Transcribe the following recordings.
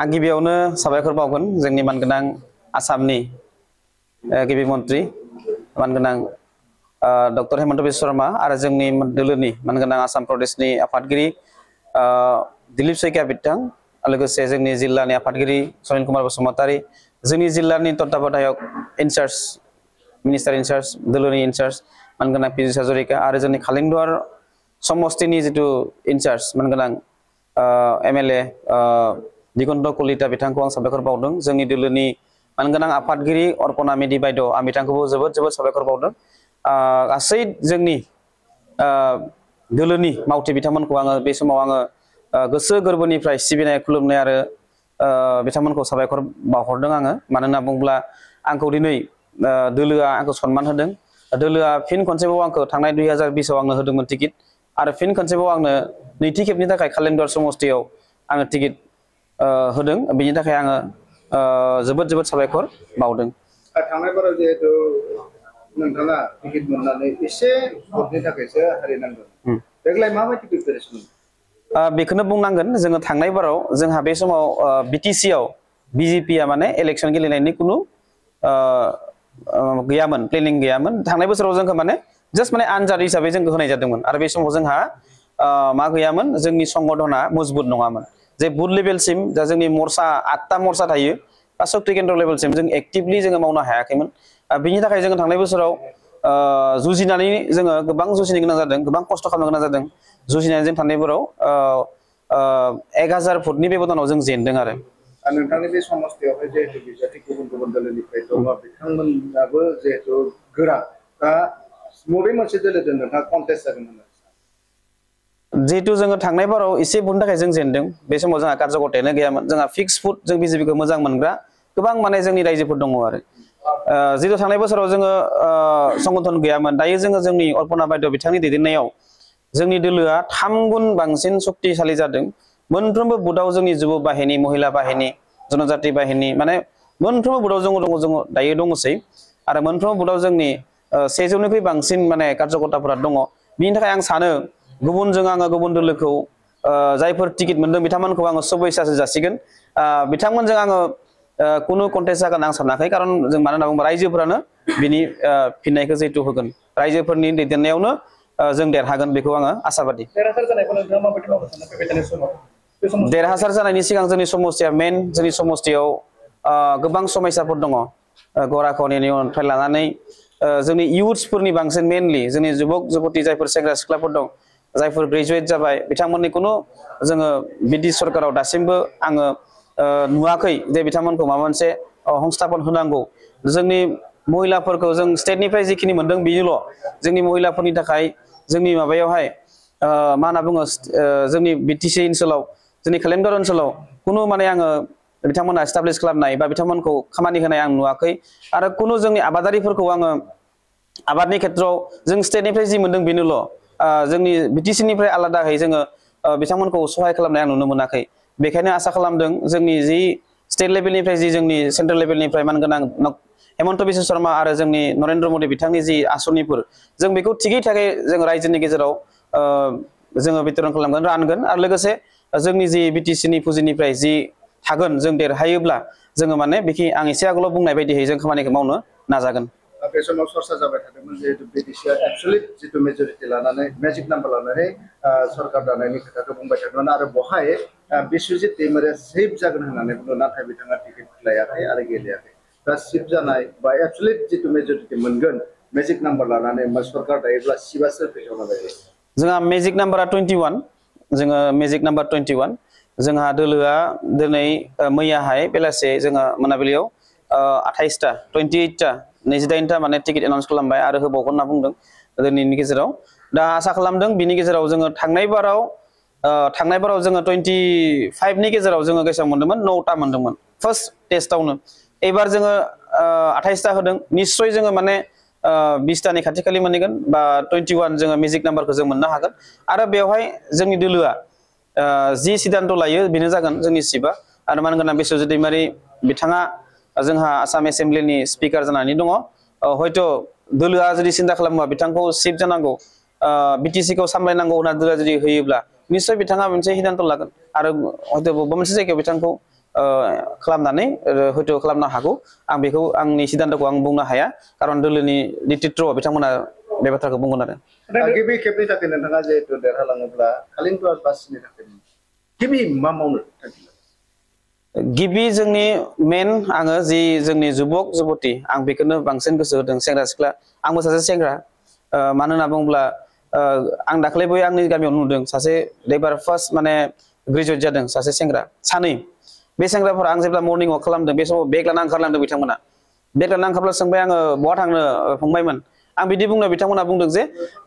आं गिबियावनो साबायखर बावगोन जोंनि मानगोनां आसामनि गिबि मन्त्रि मानगोनां डक्टर हेमन्त बिश्व शर्मा आरो जोंनि दोलोनि मानगोनां आसाम प्रदेशनि आफादगिरि दिलीप सैकिया बिथां लोगोसे जोंनि जिल्लानि आफादगिरि सनिल कुमार बसुमतारी जोंनि जिल्लानि तत्ताबधायक इनचार्ज मिनिस्टार इनचार्ज दोलोनि इनचार्ज मानगोनां पिजिस हाजरिका आरो जोंनि खालिंदुवार समस्तिनि जितु इनचार्ज मानगोनां एमएलए दिगन्त कलिता बिथांखौ आं साबायखर बावदों जोंनि दोलोनि मानगोनां आफादगिरि अर्पना मेधि बायद' आं बिथांखौबो जोबोद साबायखर बावदों गासै जोंनि दोलोनि मावथि बिथांमोनखौ आङो बे समाव आङो गोसो गोरबोनिफ्राय सिबिनाय खुलुमनाय आरो बिथांमोनखौ साबायखर बावहरदों आङो मानो होनना बुङोब्ला आंखौ दिनै दोलोआ आंखौ सनमान होदों दोलोआ फिन खनसेबाव आंखौ थांनाय 2020 आव आंनो होदोंमोन टिकेट आरो फिन खनसेबाव आंनो नैथि खेबनि थाखाय खालिंदुवार समस्तियाव आङो टिकेट होदों बेनि थाखाय आङो जोबोद साबायखर बावदों थांनाय बाराव जिहेतु नोंथाङा टिकेट मोननानै एसे भटनि थाखायसो हारिनांगोन देग्लाय माबायदि प्रिपेरेसन बेखौनो बुंनांगोन जोङो थांनाय बाराव जोंहा बे समाव बिटिसि आव बिजेपिआ माने इलेक्सन गेलेनायनि कुनु गैयामोन प्लेनिं गैयामोन थांनाय बोसोराव जोंखौ माने जास्ट माने आनजाद हिसाबै जोंखौ होनाय जादोंमोन आरो बे समाव जोंहा मा गैयामोन जोंनि संगठना मजबुत नङामोन जे बुथ लेभेलसिम दा जोंनि मर्चा 8टा मर्चा थायो बा शक्ति केन्द्र लेभेलसिम जों एक्टिभलि जोङो मावनो हायाखैमोन बिनि थाखाय जोङो थांनाय बोसोराव जुजिनानै जोङो गोबां जुजिनो गोनां जादों गोबां खस्थ' खालामनो गोनां जादों जुजिनानै जों थांनाय बोराव 1000 भटनि बेबदानाव जों जेनदों आरो नोंथांनि बे समस्तियावहाय जिहेतु बिजाथि गुबुन दोलोनिफ्राय दङ बिथांमोनाबो जिहेतु गोरा दा बबे मोनसे दोलोजों नोंथाङा कन्टेस्ट जागोन होनना जिहेतु जोङो थांनाय बाराव एसे भटनि थाखाय जों जेनदों बे समाव जोंहा कार्यकर्तायानो गैयामोन जोंहा फिक्स भट जों बिजेपिखौ मोजां मोनग्रा गोबां माने जोंनि रायजोफोर दङ आरो जिहेतु थांनाय बोसोराव जोङो संगठन गैयामोन दायो जोङो जोंनि अर्पना बायद' बिथांनि दैदेननायाव जोंनि दोलोआ 3 गुन बांसिन शक्तिशाली जादों मोनफ्रोमबो बुथाव जोंनि जुब बाहिनी महिला बाहिनी जनजाति बाहिनी माने मोनफ्रोमबो बुथाव जों दायो दङसै आरो मोनफ्रोमबो बुथाव जोंनि 100निख्रुइ बांसिन माने कार्यकर्ताफोरा दङ बिनि थाखाय आं सानो गुबुनजों आङो गुबुन दोलोखौ जायफोर टिकेट मोनदों बिथांमोनखौ आङो शुभेच्छासो जासिगोन बिथांमोनजों आङो कुनु कन्टेस्ट जागोन आं सानाखै खारन जों मानो होनना बुङोबा रायजोफोरानो बिनि फिननायखौ जिहेतु होगोन रायजोफोरनि दैदेननायावनो जों देरहागोन बेखौ आङो आसाबादि देरहासार जानायनि सिगां जोंनि समस्तिया मेन जोंनि समस्तियाव गोबां समस्याफोर दङ गराख'निफ्राय लानानै जोंनि इयुथ्सफोरनि बांसिन मेनलि जोंनि जुबक जुबती जायफोर सेंग्रा सिख्लाफोर दं जायफोर ग्रेजुवेट जाबाय बिथांमोननि कुनु जोङो बिदि सरकाराव दासिमबो आङो नुवाखै जे बिथांमोनखौ माबा मोनसे संस्थापन होनांगौ जोंनि महिलाफोरखौ जों स्टेटनिफ्राय जिखिनि मोनदों बिनिल' जोंनि महिलाफोरनि थाखाय जोंनि माबायावहाय मा होनना बुङो जोंनि बिटिसि ओनसोलाव जोंनि खालिंदुवार ओनसोलाव कुनु माने आङो बिथांमोना एस्टाब्लिश खालामनाय बा बिथांमोनखौ खामानि होनाय आं नुवाखै आरो कुनु जोंनि आबादारिफोरखौ आङो आबादनि खेत्रआव जों स्टेटनिफ्राय जि मोनदों बेनोल' जोंनि बिटिसिनिफ्राय आलादायै जोङो बिथांमोनखौ सहाय खालामनाय आं नुनो मोनाखै बेखायनो आसा खालामदों जोंनि जि स्टेट लेभेलनिफ्राय जि जोंनि सेन्ट्रेल लेभेलनिफ्राय मानगोनां हेमन्त बिश्व शर्मा आरो जोंनि नरेन्द्र मदि बिथांनि जि आसनिफोर जों बेखौ थिगै थागै जों रायजोनि गेजेराव जोङो बितरन खालामगोन रानगोन आरो लोगोसे जोंनि जि बिटिसिनि फुजिनिफ्राय जि थागोन जों देरहायोब्ला जोङो माने बेखि आं एसे आगोलाव बुंनाय बायदियै जों खामानिखौ मावनो नाजागोन बे समाव चर्चा जाबाय थादोंमोन जिहेतु बिटिसिआ एबसुलिट जितु मेजरिटि लानानै मेजिक नाम्बार लानानै सरकार दानायनि खोथाखौ बुंबाय थादोंमोन आरो बहाय बिश्वजित दैमारिया सिफ जागोन होननानै बुंदों नाथाय बिथाङा टिकेट लायाखै आरो गेलेयाखै दा सिफ जानाय बा एबसुलिट जितु मेजरिटि मोनगोन मेजिक नाम्बार लानानै सरकार दायोब्ला सिफआ सोर फैसावना जायो जोंहा मेजिक नाम्बारा 21 जोङो मेजिक नाम्बार 21 जोंहा दोलोआ दिनै मैयाहाय बेलासे जोङो मोनाबिलियाव 28टा 28टा 28टा माने टिकेट एनाउन्स खालामबाय आरो होबावगोन होनना बुंदों दिनैनि गेजेराव दा आसा खालामदों बिनि गेजेराव जोङो थांनाय बाराव जोङो 25 नि गेजेराव जोङो गेसाव मोन्दोंमोन 9टा मोन्दोंमोन फार्स्ट टेस्टआवनो एबार जोङो 28टा होदों निश्चय जोङो माने 20टानि खाथि खालि मोनहैगोन बा 21 जोङो मेजिक नाम्बारखौ जों मोननो हागोन आरो बेवहाय जोंनि दोलोआ जि सिद्धान्त लायो बेनो जागोन जोंनि सिफआ आरो मानगोनां बिश्वजित दैमारि बिथाङा जोंहा आसाम एसेम्ब्लिनि स्पिकार जानानै दङ हयथ' दोलोआ जुदि सिन्था खालामोबा बिथांखौ चिफ जानांगौ बिटिसिखौ सामलायनांगौ होनना दोलोआ जुदि होयोब्ला निश्चय बिथाङा मोनसे सिद्धान्त लागोन आरो हयथ' बबेबा मोनसे जायगायाव बिथांखौ खालामनानै हयथ' खालामनो हागौ आं बेखौ आंनि सिद्धान्तखौ आं बुंनो हाया खारन दोलोनि नेतृत्व बिथांमोना बे बाथ्राखौ बुंगोन आरो गिबि खेबनि थाखाय नोंथाङा जिहेतु देरहालाङोब्ला कालिंगुर बासनि थाखाय गिबि मा मावनो थांखि गिबि जोंनि मेन आङो जि जोंनि जुबक जुबती आं बेखौनो बांसिन गोसो होदों सेंग्रा सिख्ला आंबो सासे सेंग्रा मानो होनना बुङोब्ला आं दाख्लैबो आंनि गामियाव नुदों सासे एबार फार्स्ट माने ग्रेजुवेट जादों सासे सेंग्रा सानै बे सेंग्राफोरा आं जेब्ला मर्निं वाक खालामदों बे समाव बेग लाना ओंखारलांदों बिथांमोना बेग लाना ओंखारब्ला सोंबाय आङो बहा थांनो फंबायमोन आं बिदि बुंनो बिथांमोना बुंदों जे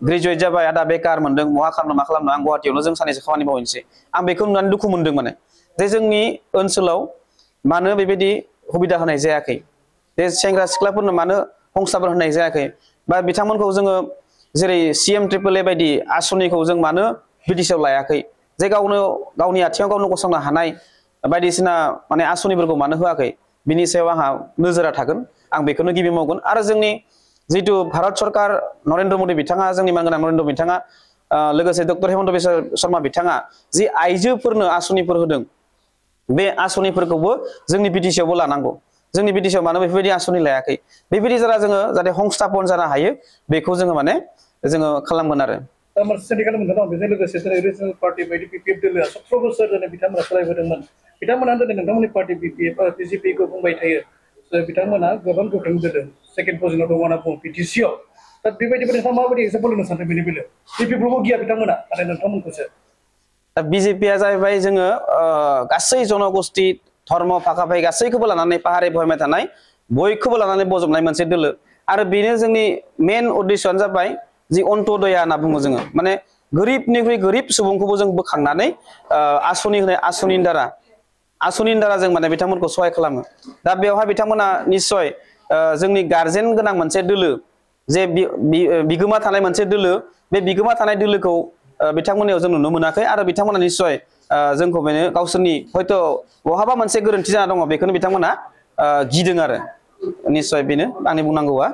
ग्रेजुवेट जाबाय आदा बेकार मोनदों बहा खालामनो मा खालामनो आं गुवाहाटियावनो जों सानैसो खामानि मावहैनोसै आं बेखौ नुनानै दुखु मोनदों माने जे जोंनि ओनसोलाव मानो बेबायदि सुबिदा होनाय जायाखै जे सेंग्रा सिख्लाफोरनो मानो हंसाफोर होनाय जायाखै बा बिथांमोनखौ जोङो जेरै CM ट्रिपल ए बायदि आसनिखौ जों मानो बिटिसिआव लायाखै जे गावनो गावनि आथिङाव गावनो गसंनो हानाय बायदिसिना माने आसनिफोरखौ मानो होआखै बिनि सायाव आंहा नोजोरा थागोन आं बेखौनो गिबि मावगोन आरो जोंनि जितु भारत सरकार नरेन्द्र मदि बिथाङा जोंनि मानगोनां नरेन्द्र बिथाङा लोगोसे डक्टर हेमन्त बिश्व शर्मा बिथाङा जि आइजोफोरनो आसनिफोर होदों बे आसनिफोरखौबो जोंनि बिटिसिआवबो लानांगौ जोंनि बिटिसिआव मानो बेफोरबायदि आसनि लायाखै बेबायदि जारा जोङो जाहाथे हंस्थापन जानो हायो बेखौ जोङो माने जोङो खालामगोन आरो सेन्टिकेल मोनदों दं बेजों लोगोसे दिनै रिजनेल पार्टि बायदि PPF दोलोआ 17 बोसोर दिनै बिथांमोना सालायबोदोंमोन बिथांमोना दिनै नोंथांमोननि पार्टि BJP खौ बुंबाय थायो बिथांमोना गोबां गोख्रों दोलो सेकेन्ड पजिशनाव दङ होनना बुङो PTC आव दा बेबायदिबो नोंथाङा माबायदि एग्जाम्पल होनो सानदों बेनि बेलायाव PPF गैया बिथांमोना नाथाय नोंथांमोनखौसो बिजेपिया जाहैबाय जोङो गासै जनगोष्ठी धर्म फाखाफाय गासैखौबो लानानै पाहारि भयमाय थानाय बयखौबो लानानै बजबनाय मोनसे दोलो आरो बेनो जोंनि मेन उद्देश्यआनो जाबाय जि अन्त्योदया होनना बुङो जोङो माने गोरिबनिख्रुइ गोरिब सुबुंखौबो जों बोखांनानै आसनि होनाय आसनिनि दारा जों माने बिथांमोनखौ सहाय खालामो दा बेवहाय बिथांमोना निश्चय जोंनि गार्जेन गोनां मोनसे दोलो जे बिगोमा थानाय मोनसे दोलो बे बिगोमा थानाय दोलोखौ बिथांमोननियाव जों नुनो मोनाखै आरो बिथांमोना निश्चय जोंखौ बेनो गावसोरनि हयथ' बहाबा मोनसे गोरोन्थि जाना दङ बेखौनो बिथांमोना गिदों आरो निश्चय बेनो आंनि बुंनांगौआ